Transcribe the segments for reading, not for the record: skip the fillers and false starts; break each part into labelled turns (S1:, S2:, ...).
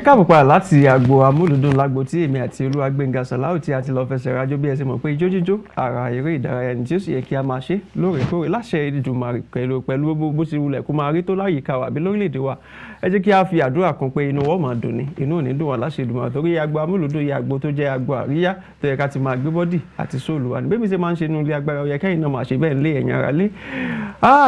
S1: Ẹ káàbọ̀ padà láti agbo amúlùdùn, lágbo tí èmi àti Olúwagbénga Sàláù tí a ti lọ fẹsẹ̀ rajó. Bí ẹ ṣe mọ̀ pé ijó jíjó ara eré ìdárayá ni tí ó sì yẹ kí a máa ṣe lóòrèkóòrè láṣẹ Èdùmàrè, pẹ̀lú bó ti wulẹ̀ kó máa rí tó láyìíká wa àbí lórílẹ̀‐èdè wa. Ẹ jẹ́ kí a fi àdúrà kan pé inú wọn máa dùn ní, inú ò ní dùn wá láṣẹ Èdùmàrè, torí agbo amúlùdùn yìí, agbo tó jẹ́ agbo àríyá tó yẹ ká ti máa gbé body àti soul wa ní. Bẹ́ẹ̀ mi ṣe máa ń ṣe inú ilé agbára, ó yẹ kẹ́yìn náà máa ṣe bẹ́ẹ̀ nílé, ẹ̀yin ará lé.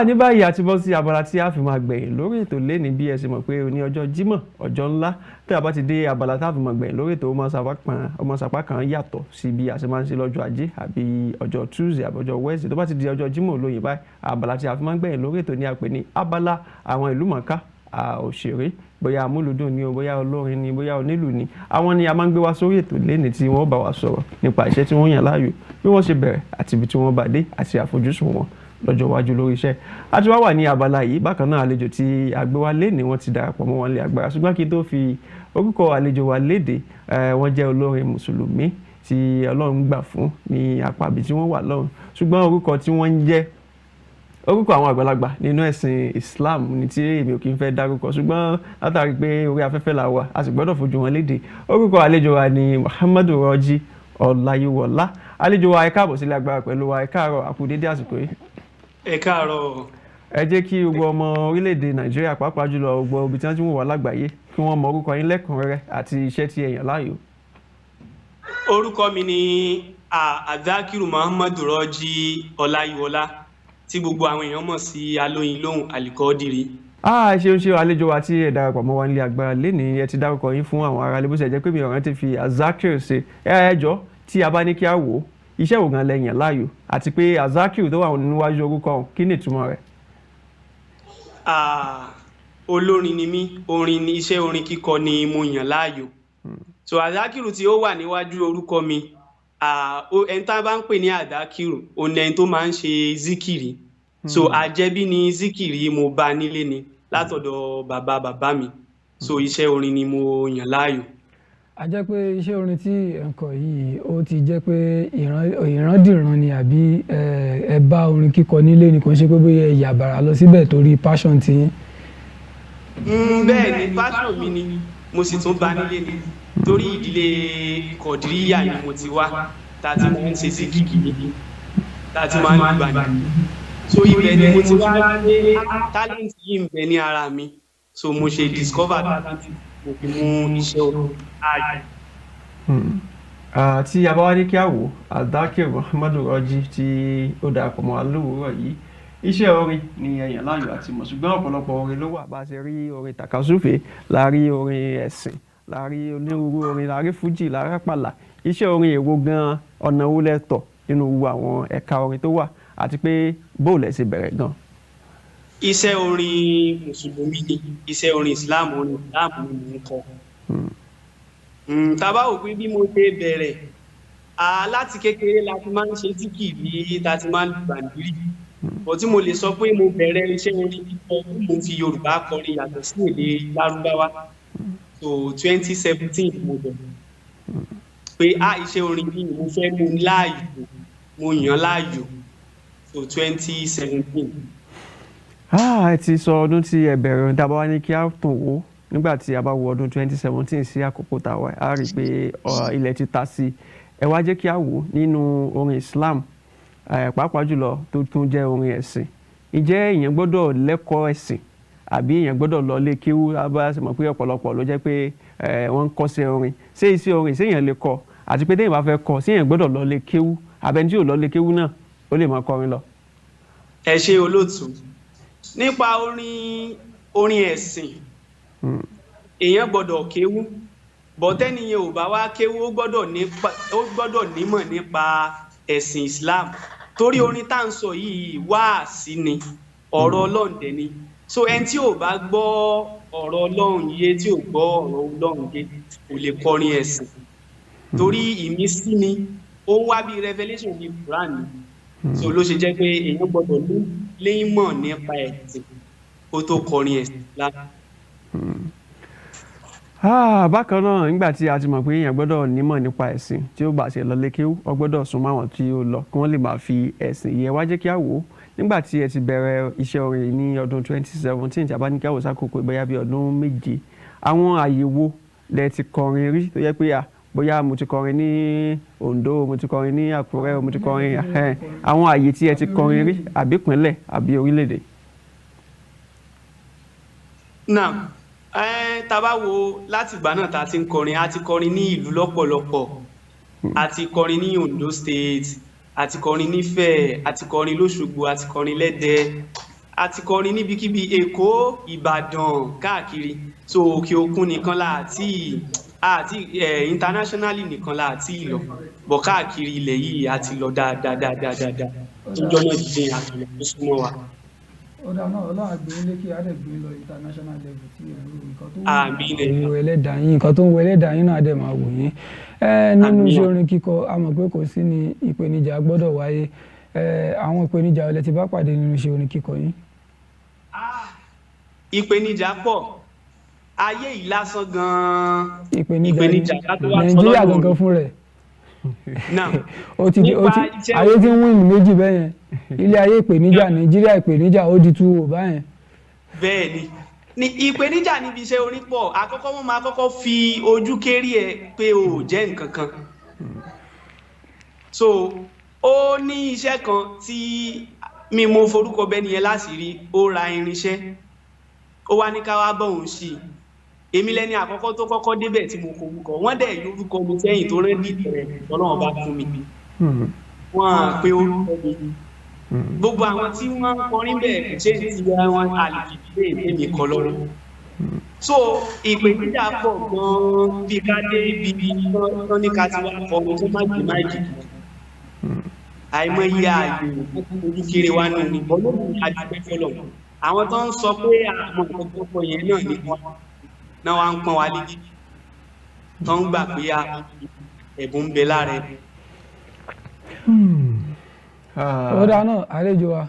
S1: Ní báyìí, a ti bọ́ sí abala tí a fi máa gbẹ̀yìn lórí ètò lẹ́ni. Bí ẹ ṣe mọ̀ pé ní ọjọ́ Jímọ̀, ọjọ́ ńlá, tí a bá ti dé abala tá a fi máa gbẹ̀yìn lórí ètò, ó máa sapá kan yàtọ̀ sí bí a ṣe máa ń ṣe lọ́jọ́ Ajé àbí ọjọ́ Tuesday àbí ọjọ́ Wednesday. Tó bá ti di ọjọ́ Jímọ̀ olóyin báyìí, abala tí a fi máa ń gbẹ̀yìn lórí ètò ní a pè ní abala àwọn ìlú mọ̀ọ́ká òṣèré, bóyá amúlùdùn ni o, bóyá olórin ni, bóyá onílù ni. Àwọn ni a máa ń gbé wá sórí ètò lẹ́ni tí wọ́n bá wa sọ̀rọ̀ nípa iṣẹ́ tí wọ́n yàn láàyò, bí wọ́n ṣe bẹ̀rẹ̀ àti ibi tí wọ́n bá dé àti àfojúsùn wọn lọ́jọ́ iwájú lórí iṣẹ́. A ti wá wà ní abala yìí. Bákan náà, àlejò tí a gbé wá lénìí, wọ́n ti darapọ̀ mọ́ wọn lé agbára. Ṣùgbọ́n kí n tó fi orúkọ àlejò wa léde, wọ́n jẹ́ olórin mùsùlùmí tí Ọlọ́run gbà fún ní apá ibi tí wọ́n wà lọ́run, ṣùgbọ́n orúkọ tí wọ́n ń jẹ́, orúkọ àwọn àgbàlagbà nínú ẹ̀sìn Islam ní tí èmi ò kí ń fẹ́ dárúkọ, ṣùgbọ́n látàrí pé orí afẹ́fẹ́ la wà, a sì gbọ́dọ̀ fojú wọn léde. Orúkọ àlejò wa ni Muhammadu Rọ́jí Ọláyíwọlá. Àlejò wa, ẹ káàbọ̀ sílé agbára pẹ̀lú wa. Ẹ káàárọ̀, a kú dédé àsìkò yìí.
S2: Ẹ káàárọ̀.
S1: Ẹ jẹ́ kí gbogbo ọmọ orílẹ̀-èdè Nàìjíríà, pàápàá jùlọ gbogbo ibi tí wọ́n ti ń wò wá lágbàáyé, kí wọ́n mọ orúkọ yín lẹ́kùnrẹ́rẹ́ àti iṣẹ́ tí ẹ yàn láàyò.
S2: Orúkọ mi ni Azakiru Muhammadu Rọ́jí Ọláyíwọlá, tí gbogbo àwọn èèyàn mọ̀ sí Alóyin Lóhùn Àlìkọ́dìrí.
S1: Ah, ṣeun ṣeun, àlejò wa tí ẹ darapọ̀ mọ́ wa nílé agbára lénìí. Ẹ ti dárúkọ yín fún àwọn ará ilé, bó ṣe jẹ́ pé mi ò rántí fi Azakir ṣe. Ẹ jọ, tí a bá ní kí a wò ó, iṣẹ́ wo gan lẹ yàn láàyò, àti pé Azakir tó wà níwájú orúkọ ọ̀hún, kí ni ìtumọ̀ rẹ̀?
S2: Olórin ni mí. Orin ni iṣẹ́, orin kíkọ ni mo yàn láàyò. So Azakiru tí ó wà níwájú orúkọ mi, ẹni tá a bá ń pè ní Azakiru, òun ni ẹni tó máa ń ṣe zikiri. So àjẹbí ni zikiri, mo bá nílé ni látọ̀dọ̀ bàbá bàbá mi. So iṣẹ́ orin ni mo yàn láàyò.
S3: A jẹ́ pé iṣẹ́ orin tí ẹ̀ ń kọ yìí, ó ti jẹ́ pé ìrandíran ni, àbí ẹ bá orin kíkọ nílé ni, kò ń ṣe pé bóyá ẹ yàbàrà lọ síbẹ̀ torí passion ti yín?
S2: Bẹ́ẹ̀ ni, passion mi ni, mo sì tún bá nílé ni, torí ìdílé Kọ̀dìríyà ni mo ti wá, tá a ti máa ń ṣe zikiri, tá a ti máa ń gbà ní. So ibẹ̀ ni mo ti wá ní talent yìí ń bẹ ní ara mi. So mo ṣe discover talent, mo fi mú iṣẹ́ orin láàyò.
S1: Tí a bá wá ní kí a wò, Adakir Muhammadu Rọ́jí tí ó darapọ̀ mọ́ wa lówùúrọ̀ yìí, iṣẹ́ orin ni ẹ yàn láàyò àti mọ̀, ṣùgbọ́n ọ̀pọ̀lọpọ̀ orin ló wà. Bá a ṣe rí orin tàkasúfèé, la rí orin ẹ̀sìn, la rí onírúurú orin, la rí fújì, la rí àpàlà. Iṣẹ́ orin èwo gan, ọ̀nà wo lẹ tọ̀ nínú gbogbo àwọn ẹ̀ka orin tó wà, àti pé bó lẹ ṣe bẹ̀rẹ̀ gan?
S2: Iṣẹ́ orin mùsùlùmí ni, iṣẹ́ orin Islam, orin Islam ni mò ń kọ. Tá a bá wò pé bí mo ṣe bẹ̀rẹ̀, láti kékeré la ti máa ń ṣe zikiri, tá a ti máa ń lu bàndírì. Bọ̀ tí mo lè sọ pé mo bẹ̀rẹ̀ iṣẹ́ orin kíkọ, mo fi Yorùbá kọrin yàtọ̀ sí èdè Lárúbáwá. So 2017 mo bẹ̀rẹ̀ pé iṣẹ́ orin yìí mo fẹ́ mú láàyò, mo yàn láàyò. So 2017.
S1: Ẹ ti sọ ọdún tí ẹ bẹ̀rẹ̀ orin. Tá a bá wá ní kí á tún wò ó, nígbà tí a bá wo ọdún 2017 sí àkókò tá a wà, á rí i pé ilẹ̀ ti ta sí i. Ẹ wá jẹ́ kí a wò ó nínú orin Islam, pàápàá jùlọ tó tún jẹ́ orin ẹ̀sìn, ǹjẹ́ èèyàn gbọ́dọ̀ lẹ́kọ̀ọ́ ẹ̀sìn, àbí èèyàn gbọ́dọ̀ lọ lé kéwú? Bá ṣe mọ̀ pé ọ̀pọ̀lọpọ̀ ló jẹ́ pé wọ́n ń kọ́ṣẹ́ orin, ṣé iṣẹ́ orin, ṣé èèyàn lè kọ́? Àti pé téèyàn bá fẹ́ kọ́, ṣé èèyàn gbọ́dọ̀ lọ lé kéwú, àbẹ́ni tí ò lọ lé kéwú náà, ó lè máa kọrin lọ?
S2: Ẹ ṣé, olóòtú. Nípa orin ẹ̀sìn, èèyàn gbọ́dọ̀ kéwú. Bọ̀tẹ́niyẹn ò bá wá kéwú, ó gbọ́dọ̀ nímọ̀ nípa ẹ̀sìn Islam, torí orin tá à ń sọ yìí, wáàsí ni, ọ̀rọ̀ Ọlọ́run dẹ̀ ni. So ẹni tí ò bá gbọ́ ọ̀rọ̀ Ọlọ́run yé, tí ò gbọ́ ọ̀rọ̀ Ọlọ́run yé, kò lè kọrin ẹ̀sìn, torí ìmísí ni ó ń wá, bí revelation, bí Quran ni. So ló ṣe jẹ́ pé èèyàn gbọ́dọ̀ ní léyìnmọ̀ nípa ẹ̀sìn kó tó kọrin ẹ̀sìn Islam.
S1: Bákan náà, nígbà tí a ti mọ̀ pé èèyàn gbọ́dọ̀ nímọ̀ nípa ẹ̀sìn, tí ó bá ṣe lọ lé kéwú, ó gbọ́dọ̀ súnmọ́ àwọn tí ó lọ kí wọ́n lè máa fi ẹ̀sìn yẹ wá. Jẹ́ kí á wò ó, nígbà tí ẹ ti bẹ̀rẹ̀ iṣẹ́ orin ní ọdún 2017, tí a bá ní kí á wò sákòókò, bóyá bí ọdún 7, àwọn àyè wo lẹ ti kọrin rí tó yẹ pé à bóyá mo ti kọrin ní Oǹdó, mo ti kọrin ní Àkúrẹ́, mo ti kọrin àwọn àyè tí ẹ ti kọrin rí, àbí ìpínlẹ̀ àbí orílẹ̀-èdè?
S2: Náà tá a bá wo láti ìgbà náà tá a ti ń kọrin, a ti kọrin ní ìlú lọ́pọ̀lọpọ̀. A ti kọrin ní Ondo State, a ti kọrin nífẹ̀ẹ́, a ti kọrin lóṣogbo, a ti kọrin lẹ́dẹ, a ti kọrin níbikíbi, Èkó, Ìbàdàn, káàkiri. So òkè òkun nìkan la àti internationally nìkan la àti lọ bọ̀. Káàkiri ilẹ̀ yìí a ti lọ dáadáa dáadáa dáadáa, tó jọ́nà jíjìn àtọ̀nà tó súnmọ́ wa.
S3: Ó dáa náà, Ọlọ́run á gbé yín lékè, á dẹ̀ gbé yín lọ international level tí ẹ̀ ń rò nǹkan tó
S2: Àmín.
S3: Wo ẹlẹ́dàá yín, nǹkan tó ń wo ẹlẹ́dàá yín náà á dẹ̀ máa wò yín. Nínú
S2: Àmín.
S3: iṣẹ́ orin kíkọ, a mọ̀ pé kò sí ní ìpèníjà gbọ́dọ̀ wáyé. Àwọn ìpèníjà wo lẹ ti bá pàdé nínú iṣẹ́ orin kíkọ yín?
S2: Ìpèníjà pọ̀, ayé yìí lásán gan-an.
S3: Ìpèníjà ní
S2: Ìpèníjà ká tó wá sọ
S3: Nàìjíríà
S2: lọ́dọ̀
S3: gangan fún rẹ̀.
S2: Náà
S3: ó ti di ó ti
S2: nípa iṣẹ́
S3: ayé tí ń win méjì bẹ́ẹ̀ yẹn, ilé ayé ìpèníjà, Nàìjíríà ìpèníjà, ó di tú wò báyẹn.
S2: Bẹ́ẹ̀ ni, ní ìpèníjà níbi iṣẹ́ orin pọ̀. Àkọ́kọ́, wọ́n máa kọ́kọ́ fi ojú kéré ẹ pé o ò jẹ́ nǹkan kan. So ó ní iṣẹ́ kan tí mi mo forúkọ bẹ́ẹ̀ nìyẹn láṣìírí. Ó ra irinṣẹ́, ó wá ní ká wá bọ̀ òun sí i. Èmi lẹ́ni àkọ́kọ́ tó kọ́kọ́ débẹ̀ tí mo forúkọ wọ́n dẹ̀ lórúkọ mi sẹ́yìn tó rẹ́ dìtẹ̀. Ọlọ́run bá fún mi, wọ́n á pé orúkọ mi. Gbogbo àwọn tí wọ́n ń kọrin bẹ́ẹ̀ kò ṣe é ti wọn àlùfíì èmi kọ lọ́rùn. So ìpèníjà pọ̀ gan-an, bí ká dé ibi tán ní ká ti wá kọrin tó má gbé mic. Àìmọye ààyè ojú kéré wa nù ní ọlọ́run, adúpẹ́ fọlọ́. Àwọn tó ń sọ pé àwọn nǹkan tó pọ̀ yẹn náà ní wọn náà wá ń pọ́n wa létí, tó ń gbà pé ẹ̀bùn ń bẹ lára ẹ̀.
S3: Ó dáa náà, àlejò wa.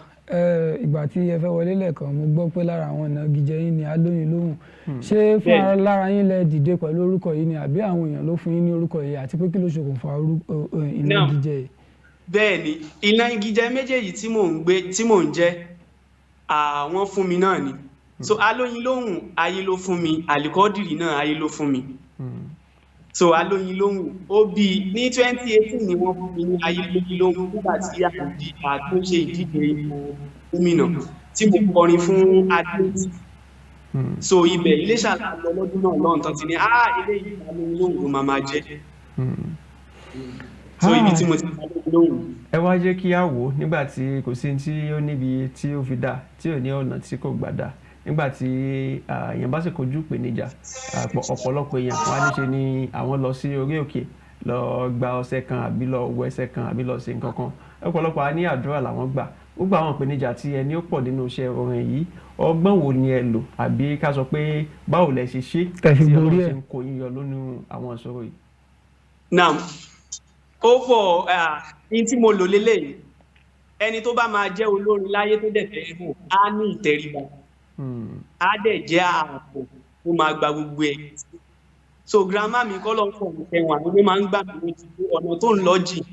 S3: Ìgbà tí ẹ fẹ́ wọlé lẹ́ẹ̀kan, mo gbọ́ pé lára àwọn ìnagijẹ yín ni Alóyin Lóhùn. Ṣé fún ara lára yín lẹ dìde pẹ̀lú orúkọ yìí ni, àbí àwọn èèyàn ló fún yín ní orúkọ yìí? Àti pé kí ló ṣokùnfà ìnagijẹ yìí?
S2: Bẹ́ẹ̀ ni, ìnagijẹ méjèèjì tí mò ń gbé, tí mò ń jẹ́, àwọn fún mi náà ni. So Alóyin Lóhùn, ayé ló fún mi. Àlìkọ́dìrì náà, ayé ló fún mi. So Alóyin Lóhùn ó bí ní 2018 ni wọ́n fún mi ní Alóyin Lóhùn, nígbà tí àtúnṣe ìdíje ipò gómìnà tí mo kọrin fún adéǹtì. So ibẹ̀ Iléṣà la lọ lọ́dún náà lọ́hùn tán ti ní, ah, eléyìí Alóyin Lóhùn ló máa jẹ́. So ibi tí mo ti Alóyin Lóhùn.
S1: Ẹ wá jẹ́ kí á wò ó, nígbà tí kò sí tí ó níbi tí ó fi dá tí ò ní ọ̀nà tí kò gbà dá, nígbà tí èèyàn bá sì kojú ìpèníjà, ọ̀pọ̀lọpọ̀ èèyàn wọ́n á ní ṣe ni àwọn lọ sí orí òkè lọ gba ọṣẹ kan, àbí lọ wọ ẹsẹ̀ kan, àbí lọ ṣe nǹkan kan. Ọ̀pọ̀lọpọ̀ á ní àdúrà làwọn gbà. Gbogbo àwọn ìpèníjà tí ẹ ní ó pọ̀ nínú iṣẹ́ orin yìí, ọgbọ́n wo ni ẹ lò, àbí ká sọ pé báwo lẹ ṣe ṣe
S3: Tẹ́ fi
S1: tí
S3: borí
S1: Ọlọ́run
S3: ẹ̀?
S1: ṣe ń kó yín yọ lónú àwọn ìṣòro yìí?
S2: Naam, ó pọ̀. Ní tí mo lò lélẹ́yìí, ẹni tó bá máa jẹ́ olórin láyé tó dẹ̀ fẹ́ hàn, á ní ìtẹríba, á dẹ̀ jẹ́ ààbò tó máa gba gbogbo ẹ̀. So grandma mi kọ́ ló ń fọ̀ mí tẹ̀wọ̀n, àwọn ló máa ń gbà mí lójú pé ọ̀nà tó ń lọ jìn,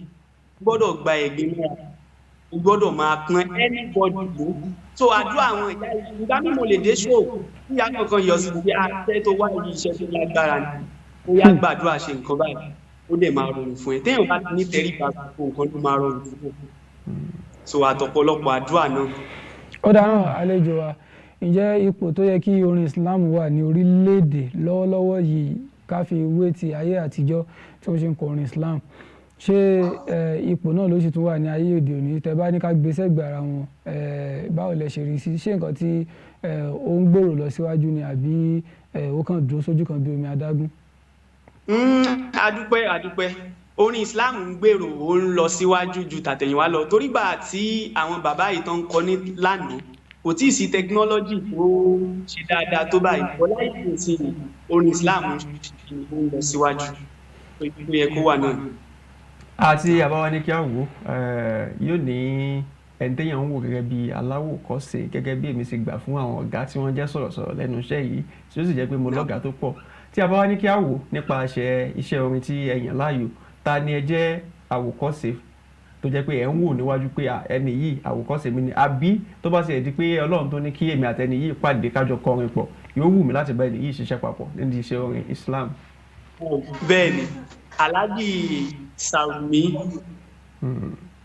S2: gbọ́dọ̀ gba ẹ̀gbin mọ́ra, o gbọ́dọ̀ máa pọ́n anybody ló. So àdúrà àwọn ìyá yìí, ìgbà mi mo lè dé show, kí ìyá kankan yọ sí pé àṣẹ tó wá yìí, iṣẹ́ tó lágbára ni, ó yá, gbàdúrà, ṣe nǹkan báyìí, ó dẹ̀ máa rọrùn fún ẹ. Téèyàn bá ti ní tẹríba, gbogbo nǹkan ló máa rọrùn fún ẹ. So àtọ̀pọ̀lọpọ̀ àdúrà náà.
S3: Ó dáa náà, àlejò wa. Ǹjẹ́ ipò tó yẹ kí orin Islam wà ní orílẹ̀-èdè lọ́wọ́lọ́wọ́ yìí, ká fi wé ti ayé àtijọ́ tí wọ́n ṣe ń kọ orin Islam, ṣé ipò náà ló sì tún wà ní ayé òde òní? Tẹ́ bá ní ká gbé sẹ́gbẹ̀ẹ́ ara wọn, báwo lẹ ṣe rí sí? Ṣé nǹkan tí ó ń gbèrò lọ síwájú ni, àbí ó kàn dúró sójú kan bí omi adágún?
S2: Adúpẹ́, adúpẹ́. Orin Islam ń gbèrò, ó ń lọ síwájú ju tàtẹ̀yìnwá lọ, torí gbà tí àwọn bàbá yìí tán ń kọ ní lánàá, kò tí ì sí technology tó ṣe dáadáa tó báyìí. Bọ́lá ìsìn, orin Islam ń lọ síwájú, ibi tó yẹ kó wà náà.
S1: Àti àbáwá ní kí á wò ó, yóò ní ẹni téèyàn ń wò gẹ́gẹ́ bí aláwòkọ́ṣe, gẹ́gẹ́ bí èmi ṣe gbà fún àwọn ọ̀gá tí wọ́n jẹ́ sọ̀rọ̀sọ̀rọ̀ lẹ́nu iṣẹ́ yìí, tí ó sì jẹ́ pé mo lọ́gàá tó pọ̀. Tí a bá wá ní kí á wò nípa iṣẹ́ orin tí ẹ yàn láàyò, ta ni ẹ jẹ́ àwòkọ́ṣe tó jẹ́ pé ẹ̀ ń wò níwájú pé ẹni yìí àwòkọ́ṣe mi ni, àbí tó bá ṣe di pé Ọlọ́run tó ní kí èmi àtẹni yìí pàdé kájọ kọrin pọ̀, yóò wù mí láti bá ẹni yìí ṣiṣẹ́ papọ̀ nídìí iṣẹ́ orin Islam?
S2: Bẹ́ẹ̀ ni, Alhaji Sarumi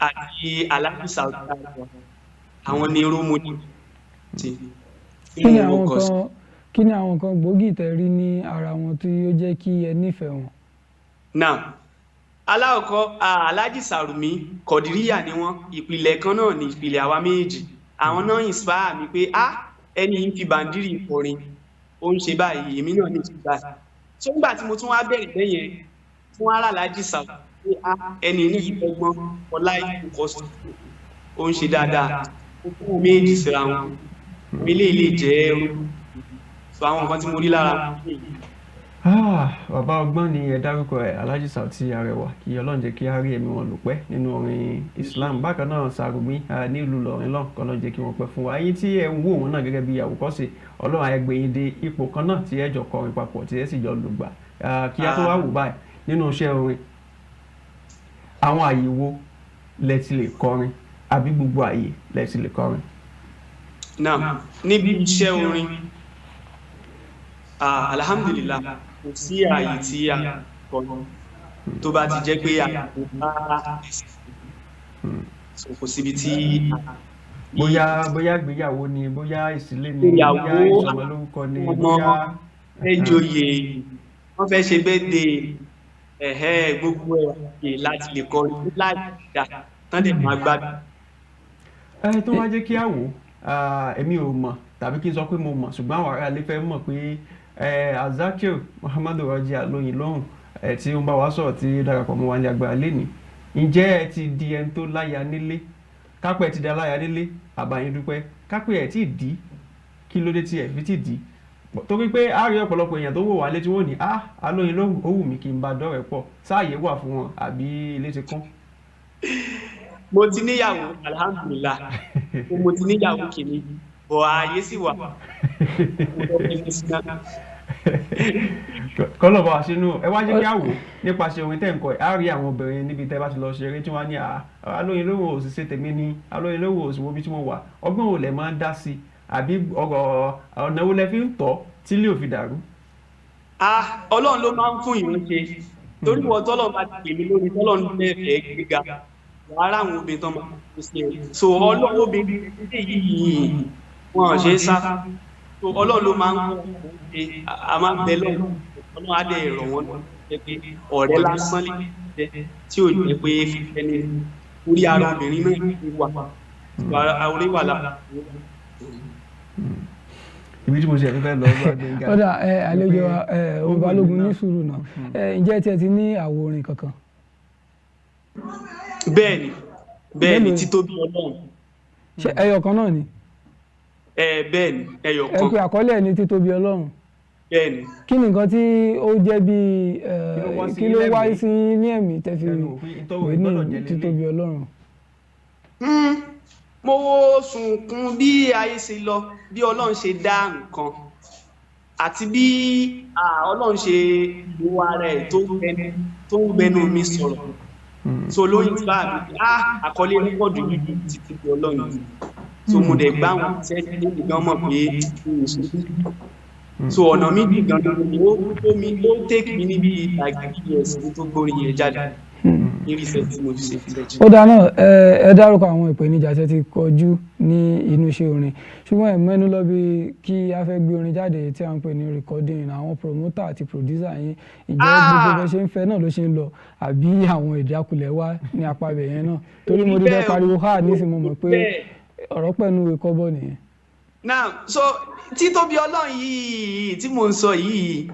S2: àti Alhaji Sauti, àwọn ni role model tí
S3: Kí ni
S2: mo
S3: àwọn
S2: kọ sí.
S3: nǹkan, kí ni àwọn nǹkan gbòógì tẹ́ rí ní ara wọn tí ó jẹ́ kí ẹ nífẹ̀ẹ́ wọn?
S2: Now, alákọ̀ọ́kọ́, Alhaji Sarumi, Kọ̀dìríyà ni wọ́n. Ìpìlẹ̀ kan náà ní ìpìlẹ̀ àwa méjì. Àwọn náà inspire mi pé, ah, ẹni yìí ń fi bàndírì kọrin, ó ń ṣe báyìí, èmi náà ní ìṣe báyìí. So nígbà tí mo tún wá bẹ̀rẹ̀ bẹ́yẹn fún ara Alhaji Sarumi pé, ah, ẹni ní ìfọgbọ́n ọlá ìkókọ́ sí, ó ń ṣe dáadáa, ó fún wọn méjì síra wọn, ilé ilé jẹ́. So àwọn nǹkan tí mo rí lára wọn nìyí.
S1: Ah, bàbá ọgbọ́n ni ẹ dárúkọ ẹ̀, Alhaji Sauti Arẹwà. Kí Ọlọ́run jẹ́ kí á rí ẹ̀mí wọn lò pẹ́ nínú orin Islam. Bákan náà, Sàrùmí nílùú Ìlọrin lọ́n kọ́ lọ́n jẹ́ kí wọ́n pẹ́ fún wa. Ẹ̀yin tí ẹ ń wò wọ́n náà gẹ́gẹ́ bí àwòkọ́ṣe, Ọlọ́run á gbé yín dé ipò kan náà tí ẹ jọ kọrin papọ̀, tí ẹ sì jọ lùgbà. Kí á tó wá wò báyìí, nínú iṣẹ́ orin, àwọn àyè wo lẹ ti lè kọrin, àbí gbogbo àyè lẹ ti lè kọrin?
S2: Now, níbi iṣẹ́ orin, alhamdulillah, kò sí ààyè tí a kọ tó bá ti jẹ́ pé a kò bá ẹ̀sìn. So kò síbi tí
S1: Bóyá ìgbéyàwó ni, bóyá ìsílé ni,
S2: Ìyàwó,
S1: bóyá ìsọmọlórúkọ ni,
S2: ọmọ,
S1: bóyá
S2: fẹ́ joyè, wọ́n fẹ́ ṣe birthday, ẹ̀hẹ́, gbogbo ẹ̀ láti lè kọrin láì dá tán dẹ̀ máa gbádùn.
S1: Ẹ tó wá jẹ́ kí á wò ó, èmi ò mọ̀, tàbí kí n sọ pé mo mọ̀, ṣùgbọ́n àwọn ará ilé fẹ́ mọ̀ pé Azakir Muhammadu Raji Alóyin Lóhùn tí ó ń bá wa sọ̀rọ̀, tí ó darapọ̀ mọ́ wa ní agbára lẹ́nìí, ǹjẹ́ ẹ ti di ẹni tó láya nílé? Kápẹ́ ẹ ti di aláya nílé, àbáyín dúpẹ́. Kápẹ́ ẹ tí ì dí, kí ló dé tí ẹ fi tí ì dí? Torí pé a rí ọ̀pọ̀lọpọ̀ èèyàn tó wò wá létí, wọ́n ní, "Ah, Alóyin Lóhùn, ó wù mí kí n bá dọ́rẹ̀ẹ́ pọ̀." Sáàyè wà fún wọn, àbí ilé ti kún?
S2: Mo ti níyàwó, alhamdulillah. Mo ti níyàwó kìíní, bọ̀ ààyè sì wà. Mo lọ fi ní sinna.
S1: Kọ́lọ̀ bá wa sínú. Ẹ wá jẹ́ kí á wò nípasẹ̀ orin tẹ́ ń kọ ẹ̀, á rí àwọn obìnrin níbi tẹ́ bá ti lọ ṣeré tí wọ́n á ní, "À, Alóyin Lóhùn ò sì ṣe tèmi ni, Alóyin Lóhùn ò sì wo ibi tí mo wà." Ọgbọ́n wo lẹ máa ń dá sí i, àbí ọ̀rọ̀ ọ̀nà wo lẹ fi ń tọ́ tí ilé ò fi dàrú?
S2: Ah, Ọlọ́run ló máa ń fún ìyàn ṣe, torí wọ́n tọ́lọ́run bá ti pè mí lórí, tọ́lọ́run bẹ́ẹ̀ fẹ́ gbéga, wàhálà àwọn obìnrin tán máa ń ṣe. So Ọlọ́run, obìnrin yìí wọn ò ṣe é sá. So Ọlọ́run ló máa ń kọ́ ṣe. A máa ń bẹ lọ́wọ́ Ọlọ́run, á dẹ̀ rọ̀ wọ́n lọ́wọ́ jẹ́ pé ọ̀rẹ́ lásán lè jẹ́, tí ò jẹ́ pé fífẹ́ ní orí ara obìnrin náà wà, orí wà lára.
S1: Ibi tí mo ṣe fẹ́ lọ, ọgbà Gbẹ̀ngà.
S3: Ó dà, ẹ àlejò wa, ẹ Balógun, ní sùúrù náà. Ẹ ǹjẹ́ tí ẹ ti ní àwo orin kankan?
S2: Bẹ́ẹ̀ni, bẹ́ẹ̀ni.
S3: Mélòó?
S2: Títóbi Ọlọ́run.
S3: Ṣé ẹyọ kan náà ni?
S2: Ẹ bẹ́ẹ̀ni, ẹyọ
S3: Ẹ
S2: kan.
S3: pé àkọlé ẹ̀ ní Títóbi Ọlọ́run.
S2: Bẹ́ẹ̀ni.
S3: Kí ni nǹkan tí ó jẹ́ bí
S1: Kí ló wá sí
S3: kí ló
S1: yín
S3: wá
S1: lẹ́mìí?
S3: sí ní ẹ̀mí tẹ́ fi
S1: Ẹnu òfin ìtọ́wò
S3: pè ní
S1: ìgbọ́dọ̀ jẹ́ lélẹ̀.
S3: Títóbi Ọlọ́run?
S2: Mo wo sunkún bí ayé ṣe lọ, bí Ọlọ́run ṣe dá nǹkan àti bí Ọlọ́run ṣe lo ara ẹ̀ tó ń gbẹnu mi sọ̀rọ̀. So ló inspire mi pé, ah, àkọlé record yìí Títóbi Ọlọ́run yìí. So mo dẹ̀ gbá wọn iṣẹ́ tí èmi gan mọ̀ pé mi ò ṣe. So ọ̀nà méjì gan ni ó mi ó take mi níbi like 3 years kí n tó gbórin yẹn jáde ní research tí mo fi ṣe research.
S3: Ó dáa náà. Ẹ dárúkọ àwọn ìpèníjà tẹ́ ti kọjú ní inú iṣẹ́ orin, ṣùgbọ́n ẹ mẹ́nu lọ bí kí a fẹ́ gbé orin jáde tí a ń pè ní recording, àwọn promoter àti producer yín, ǹjẹ́ gbogbo bẹ́ẹ̀ ṣe ń fẹ́ náà ló ṣe ń lọ, àbí àwọn ìjákulẹ̀ wá ní apá ibẹ̀ yẹn náà? Torí mo rí bẹ́ẹ̀ pariwo ha nísìnyí, mo mọ̀ pé ọ̀rọ̀ pẹ̀lú ìwé kọ́bọ̀ nìyẹn.
S2: Now, so Títóbi Ọlọ́run yìí tí mò ń sọ yìí,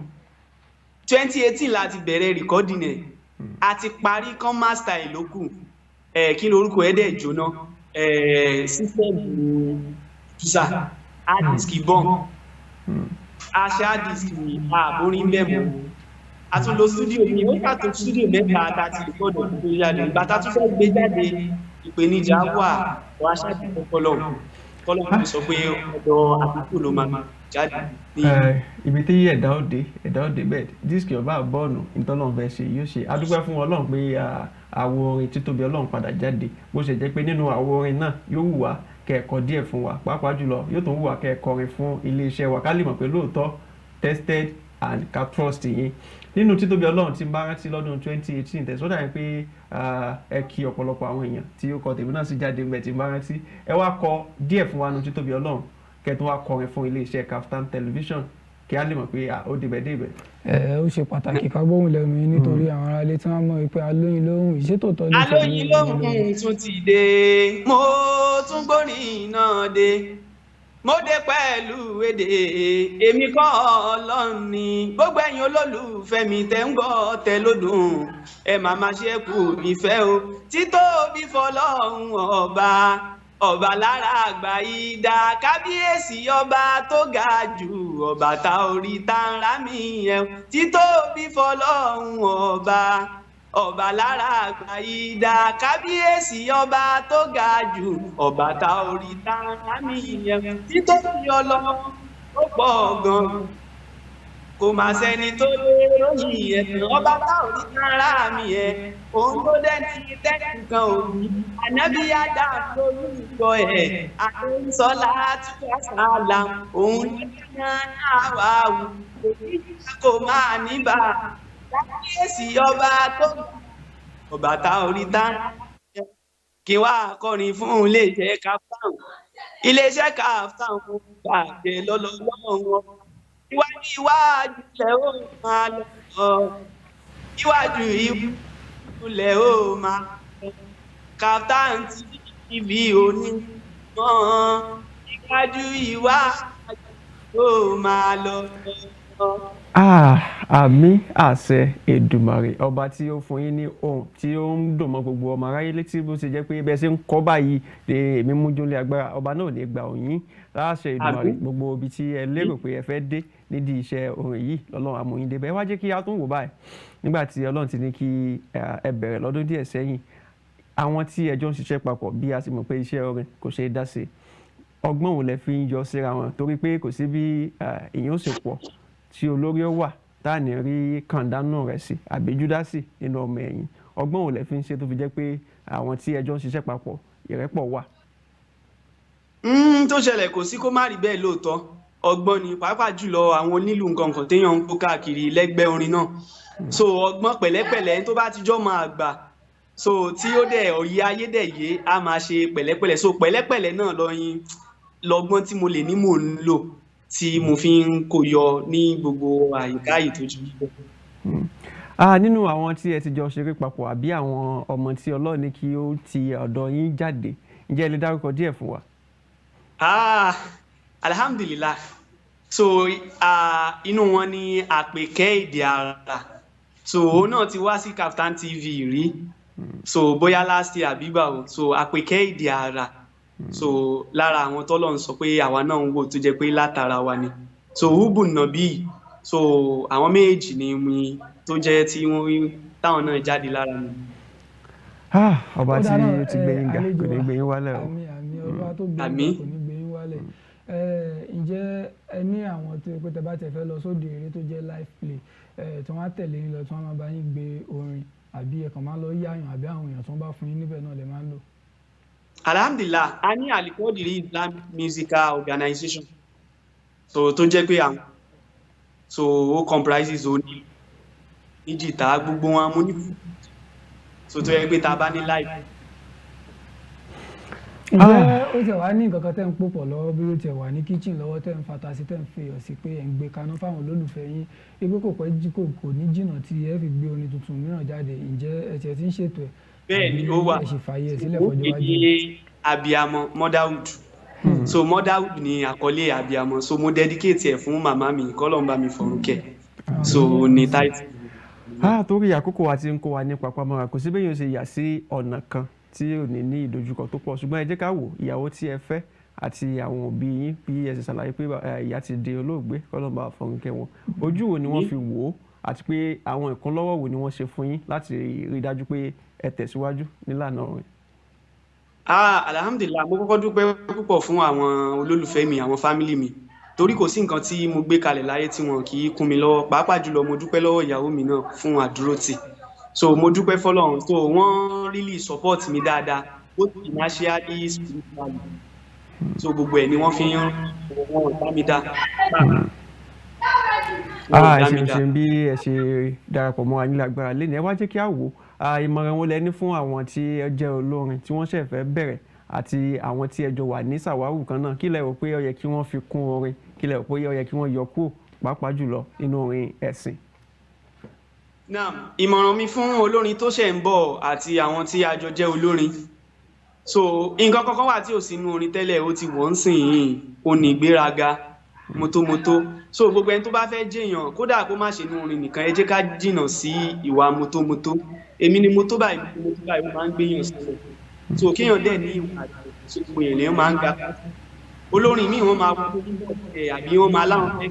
S2: 2018 láti bẹ̀rẹ̀ recording ẹ̀. A ti parí kán, master ẹ̀ ló kù. Ẹ̀ kí lorúkọ ẹ̀ dẹ̀ jóná, ẹ̀ system producer, hard disk bomb, aṣa hard disk àbórí bẹ́ẹ̀ mọ́. A tún lo studio mi, ó yàtọ̀, studio mẹ́ta tá a ti record ẹ̀ tó jáde. Ìgbà tá a tún fẹ́ gbé jáde, ìpèníjà wà. Wọ́n aṣáájú kọ́lọ́ kọ́lọ́ sọ pé ọ̀dọ̀ àdúgbò ló máa jáde ní.
S1: Ibi tí ẹ̀dá òde, ẹ̀dá òde bẹ́ẹ̀, disk ọba bọ́ọ̀nù ìtọ́lọ́run fẹ́ ṣe yóò ṣe. Adúpẹ́ fún Ọlọ́run pé àwo orin Títóbi Ọlọ́run padà jáde. Bó ṣe jẹ́ pé nínú àwo orin náà, yóò wù wá kẹ́ ẹ kọ díẹ̀ fún wa, pàápàá jùlọ yóò tún wù wá kẹ́ ẹ kọrin fún iléeṣẹ́ wa, ká lè mọ̀ pé lóòótọ́ tested. And ká trust yín nínú títóbi Ọlọ́run tí ń bá rántí lọ́dún 2018 tẹ̀síwọ́n dàbí pé ẹ kí ọ̀pọ̀lọpọ̀ àwọn èèyàn tí ó kọ tèmi náà sì jáde ńbẹ̀ tí ń bá rántí. Ẹ wá kọ díẹ̀ fún wa nínú títóbi Ọlọ́run, kẹ́ tó wá kọrin fún iléeṣẹ́ Kaftan Television, kí á lè mọ̀ pé ó débẹ̀ débẹ̀.
S3: Ẹ ó ṣe pàtàkì ká gbóhùn lẹ́nu yín, nítorí àwọn aráalé tí wọ́n mọ̀ pé alóyin lóhùn ìṣètòtọ́ ló tẹ̀lé.
S2: Alóyin lóhùn tún ti dé, mo tún gbórin náà dé, mo dé pẹ̀lú èdè èmi kọ́. Ọlọ́run ni gbogbo ẹ̀yin olólùfẹ́ mi tẹ́ ń gbọ́ tẹ́ lódùn, ẹ máa ma ṣe kú ìfẹ́ o. Títóbi fọlọ́run ọba, ọba lára àgbà ìdá, kábíyèsí ọba tó ga jù, ọba tá orí tá ń rá mi yẹn. Títóbi fọlọ́run ọba, ọba lára àgbà ìdá, kábíyèsí ọba tó ga jù, ọba tá orí tá ń rá mi yẹn. Títóbi Ọlọ́run ó pọ̀ gan, kò má sẹ́ni tó lè ròyìn ẹ̀sìn. Ọba tá orí tá ń rá mi yẹn, òun tó dẹ́ni tẹ́nìkan òbí ànábì Adam lórúkọ ẹ̀, àdéhùnsọ́lá túbọ̀ sálà, òun ló dáná àwà wù, kò ní kò máa níbà, kábíyèsí ọba tó ọba tá orí tá. Kí wàá kọrin fún iléeṣẹ́ Kaftan, iléeṣẹ́ Kaftan fún bàjẹ́ lọ́lọ́lọ́wọ́ wọn. Iwájú iwájú ilẹ̀ ó máa lọ, iwájú iwájú ilẹ̀ ó máa lọ. Kaftan TV òní mọ́, iwájú iwájú ó máa lọ.
S1: Ah, àmín àṣẹ Èdùmàrè. Ọba tí ó fún yín ní ohùn tí ó ń dùn mọ́ gbogbo ọmọ aráyé létí, bó ṣe jẹ́ pé bẹ́ẹ̀ ṣe ń kọ́ báyìí ni èmi mú jólé agbára, ọba náà ò ní gba òyìn láṣẹ Èdùmàrè.
S2: Àmín.
S1: Gbogbo ibi tí ẹ lérò pé ẹ fẹ́ dé nídìí iṣẹ́ orin yìí, lọ́lọ́run amòyìn débẹ̀. Ẹ wá jẹ́ kí a tún wò báyìí, nígbà tí Ọlọ́run ti ní kí ẹ bẹ̀rẹ̀ lọ́dún díẹ̀ sẹ́yìn, àwọn tí ẹ jọ ń ṣiṣẹ́ papọ̀, bí a sì mọ̀ pé iṣẹ́ orin kò ṣeé dá sí, ọgbọ́n wo lẹ fi ń yọ síra wọn? Torí pé kò sí bí èèyàn ó ṣe pọ̀ tí olórí ó wà tá à ní rí kàndánù rẹ̀ sí àbí júdásì nínú ọmọ ẹ̀yìn. Ọgbọ́n wo lẹ fi ń ṣe tó fi jẹ́ pé àwọn tí ẹ jọ ń ṣiṣẹ́ papọ̀, ìrẹ́pọ̀ wà?
S2: Tó ṣẹlẹ̀ kò sí kó má rí bẹ́ẹ̀ lóòótọ́. Ọgbọ́n ni, pàápàá jùlọ àwọn onílù nǹkan kan téèyàn ń kó káàkiri lẹ́gbẹ́ orin náà. So ọgbọ́n pẹ̀lẹ́pẹ̀lẹ́, tó bá ti jọ́ máa gbà so tí ó dẹ̀ òye ayé dẹ̀ yé, á máa ṣe pẹ̀lẹ́pẹ̀lẹ́. So pẹ̀lẹ́pẹ̀lẹ́ náà lọ́yìn lọ́gbọ́n tí mo lè ní mò ń lò tí mo fi ń kó yọ ní gbogbo àyíká yìí tó jù.
S1: Ah, nínú àwọn tí ẹ ti jọ ṣeré papọ̀ àbí àwọn ọmọ tí Ọlọ́run ní kí ó ti ọ̀dọ̀ yín jáde, ǹjẹ́ ẹ lè dárúkọ díẹ̀ fún wa?
S2: Ah, alhamdulillah. So inú wọn ni Àpèkẹ́ Èdè Àrà. So òun náà ti wá sí Kaftan TV rí, so bóyá last year àbí gbà o. So Àpèkẹ́ Èdè Àrà, so lára àwọn tọ́lọ̀ ń sọ pé àwa náà ń wò tó jẹ́ pé látara wa ni. So Ubu Nabi, so àwọn méjì ni mi tó jẹ́ tí wọ́n táwọn náà jáde lára mi.
S1: Ah, ọba
S3: Ó
S1: tí
S3: dáa náà,
S1: ó ti gbé yín ga
S3: àlejò
S1: kò ní
S3: wa.
S1: gbé yín wálẹ̀ o.
S3: Àmín, àmín. Ọba tó gbé yín
S2: Àmín.
S3: ga kò ní gbé yín wálẹ̀. Ǹjẹ́ ẹ ní àwọn tó yẹ pé tẹ́ bá tẹ́ fẹ́ lọ sóde eré tó jẹ́ live play, tí wọ́n á tẹ̀lé yín lọ, tí wọ́n máa bá yín gbé orin, àbí ẹ kàn máa lọ yáyàn, àbí àwọn èèyàn tí wọ́n bá fún yín níbẹ̀ náà lè máa ń lò?
S2: Alhamdulillah, a ní Alikodiri Islamic Musical Organization, so tó jẹ́ pé àwọn so ó comprises oní ní jìtá, gbogbo wọn mú ní, so tó yẹ pé tá a bá ní live.
S3: Ǹjẹ́ ó tiẹ̀ wá ní nǹkan kan tẹ́ ń pò pọ̀ lọ́wọ́, bí ó tiẹ̀ wà ní kitchen lọ́wọ́, tẹ́ ń fata sí, tẹ́ ń fi iyọ̀ sí, pé ẹ̀ ń gbé kaná fáwọn olólùfẹ́ yín, wípé kò pẹ́ jí kò ní jìnnà tí ẹ fi gbé orin tuntun mìíràn jáde? Ǹjẹ́ ẹ tiẹ̀ ti ń ṣètò ẹ̀?
S2: Bẹ́ẹ̀ ni, ó wà.
S3: Ẹ sì fààyè ẹ̀ sílẹ̀
S2: Ó
S3: fọjọ́
S2: pè
S3: iwájú?
S2: ní Abiyamọ, motherhood. So motherhood ni àkọlé Abiyamọ. So mo dedicate ẹ̀ fún màmá mi, kọ́lọ́un bá mi fọ̀run kẹ́. So ní title.
S1: Ah, torí àkókò wa ti ń kó wa ní papamọ́ra, kò sí bẹ́ẹ̀ yóò ṣe yà sí ọ̀nà kan tí ò ní ní ìdojúkọ tó pọ̀, ṣùgbọ́n ẹ jẹ́ ká wò ìyàwó tí ẹ fẹ́ àti àwọn òbí yín, bí ẹ ṣe ṣàlàyé pé ìyá ti di olóògbé, kọ́lọ́un bá fọ̀run kẹ́ wọn. Ojú wo ni wọ́n fi wò ó, àti pé àwọn ìkúnlọ́wọ́ wo ni wọ́n ṣe fún yín láti rí i dájú pé ẹ tẹ̀síwájú nílànà orin?
S2: Ah, alhamdulillah, mo kọ́kọ́ dúpẹ́ púpọ̀ fún àwọn olólùfẹ́ mi, àwọn family mi, torí kò sí nǹkan tí mo gbé kalẹ̀ láyé tí wọn kì í kún mi lọ́wọ́. Pàápàá jùlọ, mo dúpẹ́ lọ́wọ́ ìyàwó mi náà fún àdúrótì. So mo dúpẹ́ fọ́lọ́run. So wọ́n really support mi dáadáa, both financially, spiritually. So gbogbo ẹ̀ ni wọ́n fi ń wọn bá mi dá. Wọn ò
S1: Ah, ẹ
S2: dá mi
S1: ṣeun
S2: dá.
S1: ṣeun bí ẹ ṣe darapọ̀ mọ́ wa nílé agbára lẹ́nu. Ẹ wá jẹ́ kí á wò ó, ìmọ̀ràn wo lẹ ní fún àwọn tí ẹ jẹ́ olórin tí wọ́n ṣẹ̀ fẹ́ bẹ̀rẹ̀ àti àwọn tí ẹ jọ wà ní sàwáwù kan náà? Kí lẹ rò pé ó yẹ kí wọ́n fi kún orin? Kí lẹ rò pé ó yẹ kí wọ́n yọ kúrò, pàápàá jùlọ nínú orin ẹ̀sìn?
S2: Naam, ìmọ̀ràn mi fún olórin tó ṣẹ̀ ń bọ̀ àti àwọn tí a jọ jẹ́ olórin. So nǹkan kankan wà tí ò sínú orin tẹ́lẹ̀, ó ti wọ́n ń sìn yìí, ó ní ìgbéraga, mọ́tómọ́tó. So gbogbo ẹni tó bá fẹ́ jèèyàn, kódà kó má ṣe inú orin nìkan, ẹ jẹ́ ká jìnnà sí ìwà mọ́tómọ́tó. Èmi ni mo tó báyìí, mo tó báyìí, ó máa ń gbéyàn sílẹ̀. So kéèyàn dẹ̀ ní ìwà àti gbogbo èèyàn lèèyàn máa ń ga. Olórin míì wọ́n máa wọ́n ẹ̀ àbí wọ́n máa láwọn fẹ́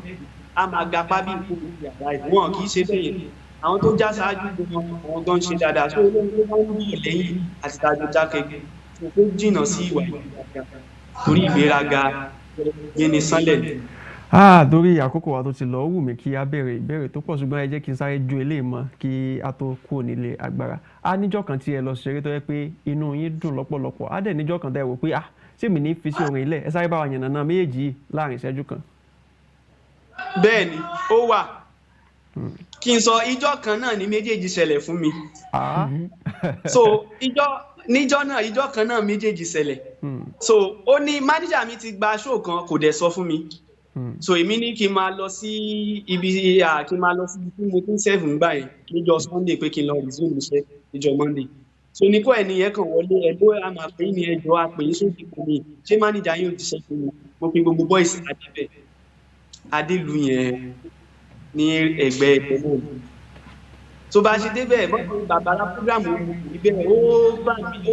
S2: á máa gapá bí nǹkan yàrá ìwọ̀n, kì í ṣe bẹ́ẹ̀ yẹn. Àwọn tó já ṣáájú gan, àwọn gan ń ṣe dáadáa. So olórin tó bá ń bọ̀ lẹ́yìn àti tájọ jákèjì, so kó jìnnà sí ìwà ìgbéraga, torí ìgbéraga gbéni sánlẹ̀ ni.
S1: Ah, torí àkókò wa tó ti lọ, ó wù mí kí a béèrè ìbéèrè tó pọ̀, ṣùgbọ́n ẹ jẹ́ kí n sáré ju eléyìí mọ́ kí a tó kúrò nílé agbára. A níjọ́ kan tí ẹ lọ ṣeré tó yẹ pé inú yín dùn lọ́pọ̀lọpọ̀, á dẹ̀ níjọ́ kan tẹ́ ẹ wò pé ah, ṣé mi ní fi sí orin ilẹ̀? Ẹ sáré bá wa yànnàná méjèèjì yìí láàrin ìṣẹ́jú kan.
S2: Bẹ́ẹ̀ ni, ó wà. Kí n sọ, ìjọ́ kan náà ní méjèèjì ṣẹlẹ̀ fún mi. So ìjọ́ níjọ́ náà, ìjọ́ kan náà méjèèjì ṣẹlẹ̀. So ó ní mánéjà mi ti gba show kan, kò dẹ̀ sọ fún mi. So èmi ní kí n máa lọ sí ibi kí n máa lọ sí ibi tí mo ti ń serve ń gbà yẹn níjọ́ Sunday, pé kí n lọ resume iṣẹ́ níjọ́ Monday. So ní kó ẹni yẹn kàn wọlé, ẹ ló a máa pè é ní ẹjọ́, a pè é sókè fún mi, ṣé mánéjà yóò ti ṣe fún mi? Mo pe gbogbo boys adébẹ̀ adélu yẹn ní ẹ̀gbẹ́ ẹgbẹ́ náà. Tó bá ṣe débẹ̀, bọ́n bàbára program níbẹ̀, ó bá mi,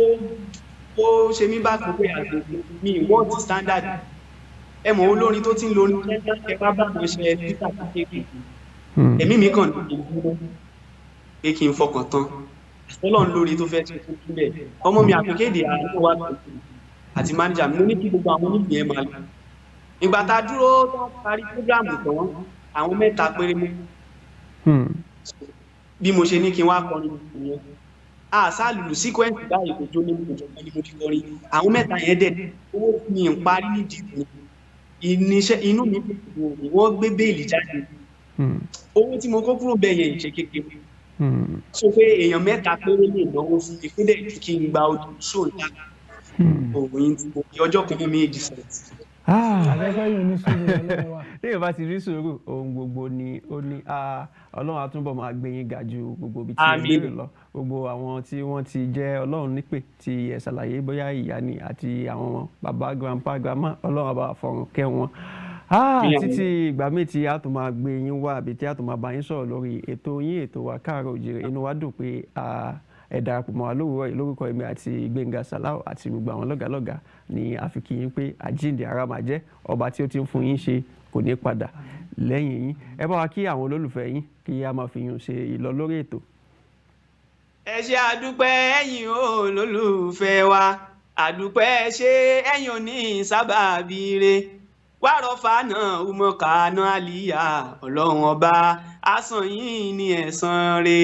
S2: ó ṣe mí bá kan pé àgbègbè mi wọ́n ti standard. Ẹ mọ̀, olórin tó ti ń lo orin kẹ bá bá wọn ṣe títà kékeré. Ẹ̀mí mi kàn ní ìdúró pé kí n fọkàn tán Ọlọ́run lórí tó fẹ́ ṣe fún mi bẹ́ẹ̀. Ọmọ mi àpèkéde àánú wa pẹ̀lú àti mánéjà mi, mo ní kí gbogbo àwọn oníbì yẹn máa lọ. Ìgbà tá a dúró tá a parí program tán, àwọn mẹ́ta péré mú. Bí mo ṣe ní kí n wá kọrin nìyẹn, àṣà lùlù sequence báyìí, kò jó ní kò jọ ní mo fi kọrin. Àwọn mẹ́ta yẹn dẹ̀ owó mi ń parí nídìí mi ìníṣẹ́, inú mi dùn, wọ́n gbé béèlì jáde. Owó tí mo kó kúrò bẹ́ẹ̀ yẹn ìṣe kékeré. So pé èèyàn mẹ́ta péré lè náwó fún mi, kó dẹ̀ ju kí n gba ojú ṣó ńlá òun yìí tí mo fi ọjọ́ kan náà méjì sọ̀rọ̀.
S3: Àfẹ́fẹ́ yìí ní sùúrù Ọlọ́run wa.
S1: Téèyàn bá ti rí sùúrù, ohun gbogbo ni ó ní. Ọlọ́run á túbọ̀ máa gbé yín ga ju gbogbo ibi tí ẹ
S2: Àmín.
S1: lérò lọ. Gbogbo àwọn tí wọ́n ti jẹ́ Ọlọ́run nípè tí ẹ ṣàlàyé, bóyá ìyá ni àti àwọn bàbá, grandpa, grandma, Ọlọ́run á bá wa fọ̀run kẹ́ wọn.
S2: Àmín.
S1: Títí ìgbà míì tí a tún máa gbé yín wá àbí tí a tún máa bá yín sọ̀rọ̀ lórí ètò yín, ètò wa, Káàárọ̀ Oòjíire, inú wa dùn pé ẹ darapọ̀ mọ́ wa lówùúrọ̀ yìí. Lórúkọ èmi àti Gbénga Sàláù àti gbogbo àwọn lọ́gàlọ́gà ni a fi kí yín pé àjíǹde ara máa jẹ́. Ọba tí ó ti ń fún yín ṣe kò ní padà lẹ́yìn yín. Ẹ bá wa kí àwọn olólùfẹ́ yín kí a máa fi yín ṣe ìlọ lórí ètò.
S2: Ẹ ṣé, àdúpẹ́ ẹ̀yin olólùfẹ́ wa, àdúpẹ́ ṣé ẹ̀yin òní sábàbí re wàrọ̀fà náà umọ̀kànà àlìyá. Ọlọ́run ọba àsàn yín ní ẹ̀san re.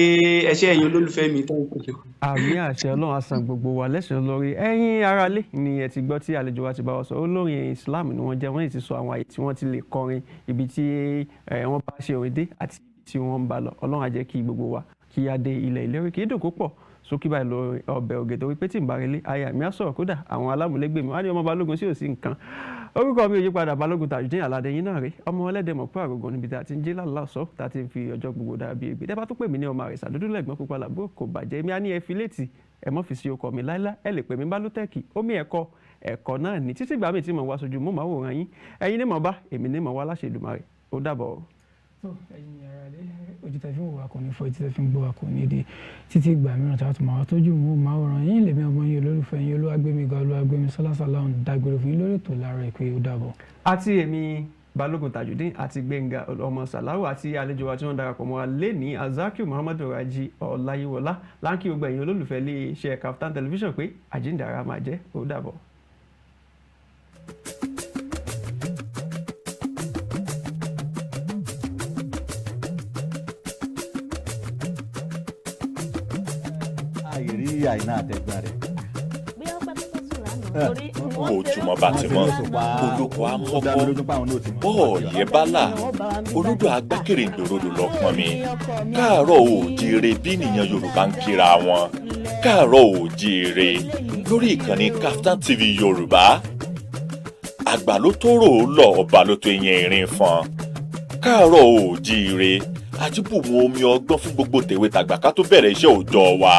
S2: Ẹ ṣé ẹ̀yin olólùfẹ́ mi tó ń pè é.
S1: Àmín, àṣẹ. Ọlọ́run á san gbogbo wa lẹ́san lórí. Ẹ̀yin aráalé ni ẹ ti gbọ́ tí àlejò wa ti bá wa sọ. Olórin Islam ni wọ́n jẹ́, wọ́n sì ti sọ àwọn àyè tí wọ́n ti lè kọrin, ibi tí wọ́n bá ṣe orin dé àti ibi tí wọ́n ń bá lọ. Ọlọ́run á jẹ́ kí gbogbo wa kí á dé ilẹ̀ ìlérí. Kì í dùn kó pọ̀ sókí báyìí lọ ọbẹ̀ ògè, torí pé tí n bá relé aya mi á sọ̀rọ̀, kódà àwọn alámúlégbè mi wọ́n á ní ọmọ Balógun sí òsì nǹkan. Orúkọ mi ò yípadà, Balógun Tajudeen Aládé yín náà rí, ọmọ ẹlẹ́dẹ̀ mọ̀ pé àrògàn níbi tá a ti ń jí lálá sọ, tá a ti ń fi ọjọ́ gbogbo dàbí ègbè. Tẹ́ bá tún pè mí ní ọmọ àrẹ̀sà dúdú lẹ́gbọ́n pupa làbúrò, kò bàjẹ́. Èmi á ní ẹ fi létí, ẹ mọ́ fi sí ọkọ̀ mi láíláí. Ẹ lè pè mí Bálótẹ́ẹ̀kì, omi ẹ̀kọ́ ẹ̀kọ́ náà ní títí ìgbà míì tí mo wá sojú mo máa wòran yín. Ẹ̀yin ní mọ̀ bá èmi ní mọ̀ wá láṣẹ Èdùmàrè. Ó dàbọ̀.
S3: Tó ẹ̀yin ará ilé, ojú tẹ́ fi ń wò wá kò ní fọ́, etí tẹ́ fi ń gbọ́ wá kò ní di. Títí ìgbà mìíràn tí a tún máa wá tójú mú máwòrán yín, lèmi ọmọ yín, olólùfẹ́ yín, Olúwagbémiga Olúwagbémisọ́lá Sàláùn dágbére fún yín lórí ètò láàárọ̀ ìpè. Ó dàbọ̀.
S1: Àti èmi Balógun Tajudeen àti Gbẹ̀ngà ọmọ Sàláwù àti àlejò wa tí wọ́n darapọ̀ mọ́ wa lẹ́ni, Azakiu Muhammadu Raji Ọláyíwọlá, láǹkì gbogbo ẹ̀yin olólùfẹ́ ilé iṣẹ́ Kaftan Television pé àjíǹde ara máa jẹ́. Ó dàbọ̀.
S4: Àìrí Àìná àtẹ̀gbọ́n rẹ̀.
S5: Bí wọ́n pẹ́ tó sùn lánàá torí
S4: Ojúmọ́ bá ti mọ́, olóko á mọ́kọ́, bọ́ọ̀yẹ́ bá là, olódò agbákèrèǹdòrodò lọ pọn mi. Káàárọ̀ oòjíire bí nìyẹn Yorùbá ń kíra wọn. Káàárọ̀ oòjíire lórí ìkànnì Kaftan TV Yorùbá. Àgbà ló tó rò ó lọ, ọba ló tó yẹn ìrìn fọn. Káàárọ̀ oòjíire, àjíbùmù omi ọgbọ́n fún gbogbo tèwe tàgbà ká tó bẹ̀rẹ̀ iṣẹ́ òòjọ́ wa.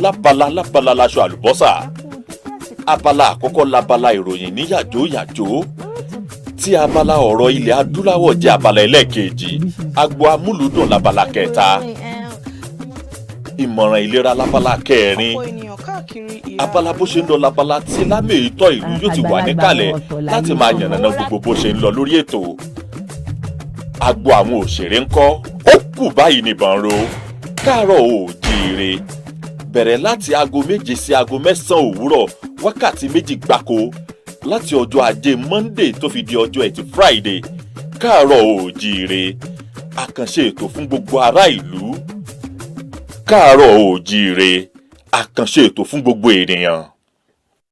S4: Lábala lábala laṣọ àlùbọ́sà. Abala àkọ́kọ́ labala ìròyìn ní yàjó yàjó, tí abala ọ̀rọ̀ ilẹ̀ adúláwọ̀ jẹ́ abala ẹlẹ́ẹ̀kejì, agbo amúlùúdùn labala kẹta, ìmọ̀ràn ìlera labala kẹrin, abala bó ṣe ń lọ labala tí lámèétọ́ ìlú yóò ti wà níkàlẹ̀ láti máa yànnàná gbogbo bó ṣe ń lọ lórí ètò. Agbo àwọn òṣèré ńkọ́? Ó kù báyìí nìbọn ro. Káàárọ̀ oòjíire bẹ̀rẹ̀ láti aago 7 sí aago 9 òwúrọ̀, wákàtí 2 gbáko, láti ọjọ́ Ajé Monday tó fi di ọjọ́ Ẹtì Friday. Káàárọ̀ oòjíire, àkànṣe ètò fún gbogbo ará ìlú. Káàárọ̀ oòjíire, àkànṣe ètò fún gbogbo ènìyàn.